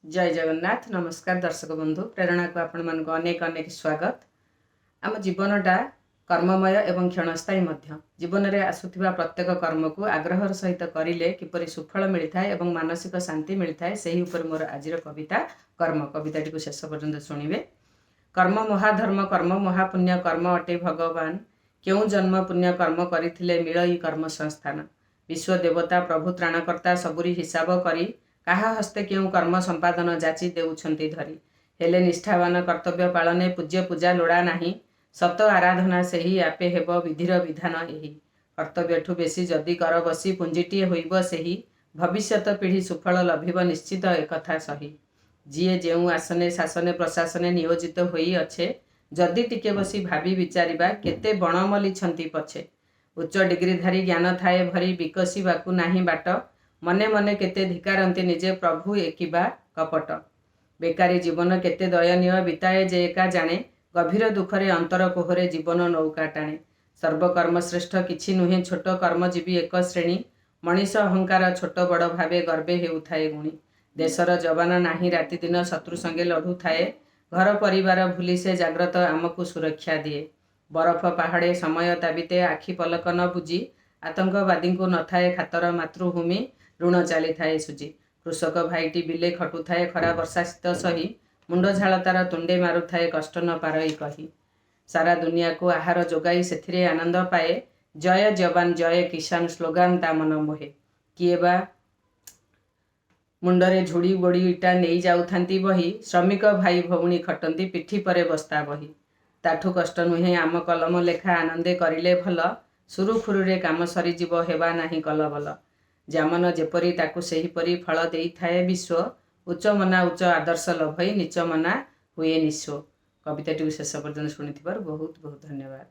ଜୟ ଜଗନ୍ନାଥ। ନମସ୍କାର ଦର୍ଶକ ବନ୍ଧୁ, ପ୍ରେରଣାକୁ ଆପଣମାନଙ୍କୁ ଅନେକ ଅନେକ ସ୍ୱାଗତ। ଆମ ଜୀବନଟା କର୍ମମୟ ଏବଂ କ୍ଷଣସ୍ଥାୟୀ ମଧ୍ୟ। ଜୀବନରେ ଆସୁଥିବା ପ୍ରତ୍ୟେକ କର୍ମକୁ ଆଗ୍ରହର ସହିତ କରିଲେ କିପରି ସୁଫଳ ମିଳିଥାଏ ଏବଂ ମାନସିକ ଶାନ୍ତି ମିଳିଥାଏ, ସେହି ଉପରେ ମୋର ଆଜିର କବିତା କର୍ମ। କବିତାଟିକୁ ଶେଷ ପର୍ଯ୍ୟନ୍ତ ଶୁଣିବେ। କର୍ମ ମହାଧର୍ମ, କର୍ମ ମହାପୁଣ୍ୟ, କର୍ମ ଅଟେ ଭଗବାନ। କେଉଁ ଜନ୍ମ ପୁଣ୍ୟ କର୍ମ କରିଥିଲେ ମିଳଇ କର୍ମ ସଂସ୍ଥାନ। ବିଶ୍ୱ ଦେବତା ପ୍ରଭୁ ତ୍ରାଣକର୍ତ୍ତା ସବୁରି ହିସାବ କରି କାହା ହସ୍ତେ କେଉଁ କର୍ମ ସମ୍ପାଦନ ଯାଚି ଦେଉଛନ୍ତି ଧରି। ହେଲେ ନିଷ୍ଠାବାନ କର୍ତ୍ତବ୍ୟ ପାଳନେ ପୂଜ୍ୟ ପୂଜା ଲୋଡ଼ା ନାହିଁ। ସତ ଆରାଧନା ସେହି ଆପେ ହେବ, ବିଧିର ବିଧାନ ଏହି। କର୍ତ୍ତବ୍ୟଠୁ ବେଶୀ ଯଦି କର ବସି, ପୁଞ୍ଜିଟିଏ ହୋଇବ ସେହି। ଭବିଷ୍ୟତ ପିଢ଼ି ସୁଫଳ ଲଭିବ ନିଶ୍ଚିତ, ଏକଥା ସହି। ଯିଏ ଯେଉଁ ଆସନେ ଶାସନେ ପ୍ରଶାସନେ ନିୟୋଜିତ ହୋଇଅଛେ, ଯଦି ଟିକେ ବସି ଭାବି ବିଚାରିବା, କେତେ ବଣ ମଲିଛନ୍ତି ପଛେ। ଉଚ୍ଚ ଡିଗ୍ରୀଧାରୀ ଜ୍ଞାନ ଥାଏ ଭରି, ବିକଶିବାକୁ ନାହିଁ ବାଟ। ମନେ ମନେ କେତେ ଧିକାରନ୍ତି ନିଜେ, ପ୍ରଭୁ ଏ କିବା କପଟ। ବେକାରୀ ଜୀବନ କେତେ ଦୟନୀୟ ବିତାଏ ଯେ ଏକା ଜାଣେ। ଗଭୀର ଦୁଃଖରେ ଅନ୍ତର କୋହରେ ଜୀବନ ନୌକା ଟାଣେ। ସର୍ବକର୍ମ ଶ୍ରେଷ୍ଠ, କିଛି ନୁହେଁ ଛୋଟ, କର୍ମଜୀବୀ ଏକ ଶ୍ରେଣୀ। ମଣିଷ ଅହଙ୍କାର ଛୋଟ ବଡ଼ ଭାବେ ଗର୍ବେ ହେଉଥାଏ ଗୁଣି। ଦେଶର ଯବାନ ନାହିଁ ରାତିଦିନ ଶତ୍ରୁ ସଙ୍ଗେ ଲଢ଼ୁଥାଏ। ଘର ପରିବାର ଭୁଲି ସେ ଜାଗ୍ରତ ଆମକୁ ସୁରକ୍ଷା ଦିଏ। ବରଫ ପାହାଡ଼େ ସମୟ ତା ବିତେ ଆଖି ପଲକ ନ ବୁଜି। ଆତଙ୍କବାଦୀଙ୍କୁ ନଥାଏ ଖାତର, ମାତୃଭୂମି ଋଣ ଚାଲିଥାଏ ସୁଜି। କୃଷକ ଭାଇଟି ବିଲେ ଖଟୁଥାଏ ଖରା ବର୍ଷା ଶୀତ ସହି। ମୁଣ୍ଡ ଝାଳ ତାର ତୁଣ୍ଡେ ମାରୁଥାଏ, କଷ୍ଟ ନ ପାରଇ କହି। ସାରା ଦୁନିଆକୁ ଆହାର ଯୋଗାଇ ସେଥିରେ ଆନନ୍ଦ ପାଏ। ଜୟ ଯବାନ ଜୟ କିଷାନ ସ୍ଲୋଗାନ ତା ମନ ମୋହେ। କିଏ ବା ମୁଣ୍ଡରେ ଝୁଡ଼ି ଗୋଡ଼ି ଇଟା ନେଇ ଯାଉଥାନ୍ତି ବହି। ଶ୍ରମିକ ଭାଇ ଭଉଣୀ ଖଟନ୍ତି ପିଠି ପରେ ବସ୍ତା ବହି। ତାଠୁ କଷ୍ଟ ନୁହେଁ ଆମ କଲମ ଲେଖା ଆନନ୍ଦେ କରିଲେ ଭଲ। ସୁରୁଖୁରୁରେ କାମ ସରିଯିବ, ହେବା ନାହିଁ କଲବଲ। ଯାମନ ଯେପରି ତାକୁ ସେହିପରି ଫଳ ଦେଇଥାଏ ବିଶ୍ୱ। ଉଚ୍ଚ ମନା ଉଚ୍ଚ ଆଦର୍ଶ ଲଭଇ, ନୀଚ ମନା ହୁଏ ନିଃସ୍ୱ। କବିତାଟିକୁ ଶେଷ ପର୍ଯ୍ୟନ୍ତ ଶୁଣିଥିବାରୁ ବହୁତ ବହୁତ ଧନ୍ୟବାଦ।